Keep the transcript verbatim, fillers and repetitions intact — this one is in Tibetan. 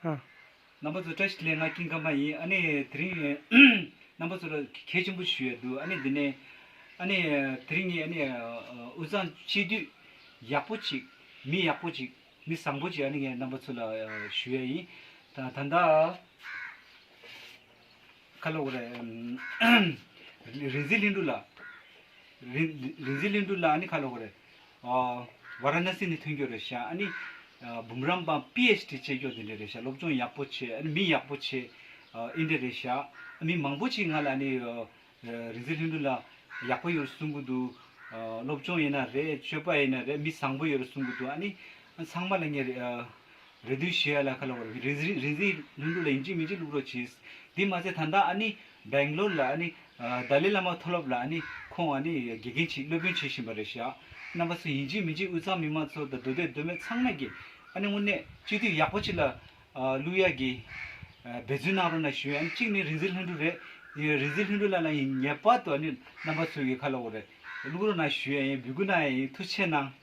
ཨ། རྣམ་པ་ཚོ་བཀྲ་ཤིས་བདེ་ལེགས། ང་ཀིང་ཀ་མ་ཡིན། ཨ་ནི་དེ་རིང་རྣམ་པ་ཚོ་ལ་གལ་ཆེན་པོ་ཞུ་ཡ་འདུག་ཨ་ནི་འདི་ནས་ཨ་ནི་དེ་རིང་ངས་ཨ་ནི་དབུས་གཙང་སྤྱི་འཐུས་ཡག་པོ་ཅིག་མི་ཡག་པོ་ཅིག་མི་བཟང་པོ་ཅིག་ཨ་ནི་ངས་རྣམ་པ་ཚོ་ལ་ཞུ་ཡ་ཡིན། ད་ད་ལྟ་ཁ་ལོ་རེད། རིག་འཛིན་ལྷུན་གྲུབ་ལགས། རིག་རིག་འཛིན་ལྷུན་གྲུབ་ལགས་ཨ་ནི་ཁ་ལོ་རེད། ཝ་ར་ཎ་སི་ནས་ཐོན་རྒྱུ་རེད་ཤག་ཨ་ནི་འབུམ་རམས་པ་པི་ཨེཆ་ཌི་བྱེད་རྒྱུ་དེ་འདྲ་རེད་ཤག་སློབ་སྦྱོང་ཡག་པོ་བྱས། ཨ་ནི་མི་ཡག་པོ་བྱས། ཨ་འདི་འདྲ་རེད་ཤག་མི་མང་པོ་ཅིག་ང་ལ་ཨ་ནི་རིག་འཛིན་ལྷུན་གྲུབ་ལགས་ཡག་པོ་ཡོད་གསུང་གི་འདུག་སློབ་སྦྱོང་ཡིན་ན་རེད། སྤྱོད་པ་ཡིན་ན་རེད། མི་བཟང་པོ་ཡོད་གསུང་གི་འདུག་ཨ་ནི་ཚང་མ་ལ་ངས་རེ་རེ་འདུན་ཞུ་ཡ་ལ་ཁ་ལོ་བར་རིག་འཛིན་རིག་འཛིན་ལྷུན་གྲུབ་ལགས་ཡིན་གཅིག་མིན་གཅིག་བླུག་རོགས་གྱིས། འདི་མ་ཚད་ད་ལྟ་ཨ་ནི་སྦེང་ལོར་ལ་ཨ་ནི་ཏཱ་ལའི་བླ་མ་མཐོ་སློབ་ལ་ཨ་ནི་ཁོང་ཨ་ནི་དགེ་རྒན་ཅིག་སློབ་དཔོན་བྱེད་བཞིན་པ་རེད་ཤག་རྣམ་པ་ཚོ་ཡིན་གཅིག་མིན་གཅིག་དབུས་གཙང་མི་མང་ཚོ་དང་མདོ་སྟོད་མདོ་སྨད་ཚང་མ་གིས་ཨ་ནི་དངོས་གནས་སྤྱི་འཐུས་ཡག་པོ་ཅིག་ལ་བླུག་ཡག་གི་འབད་བརྩོན་གནང་རོགས་གནང་ཞུ་ཡ་ཡིན། གཅིག་ནི་རིག་འཛིན་ལྷུན་གྲུབ་རེད། རིག་འཛིན་ལྷུན་གྲུབ་ལགས་ལ་ཡིན་ངེས་པར་དུ་ཨ་ནི་རྣམ་པ་ཚོ་གི་ཁ་ལོ་བར་བླུག་རོགས་གནང་ཞུ་ཡ་ཡིན། འབོད་སྐུལ་གནང་ཡ་ཡིན། ཐུགས་རྗེ་གནང་།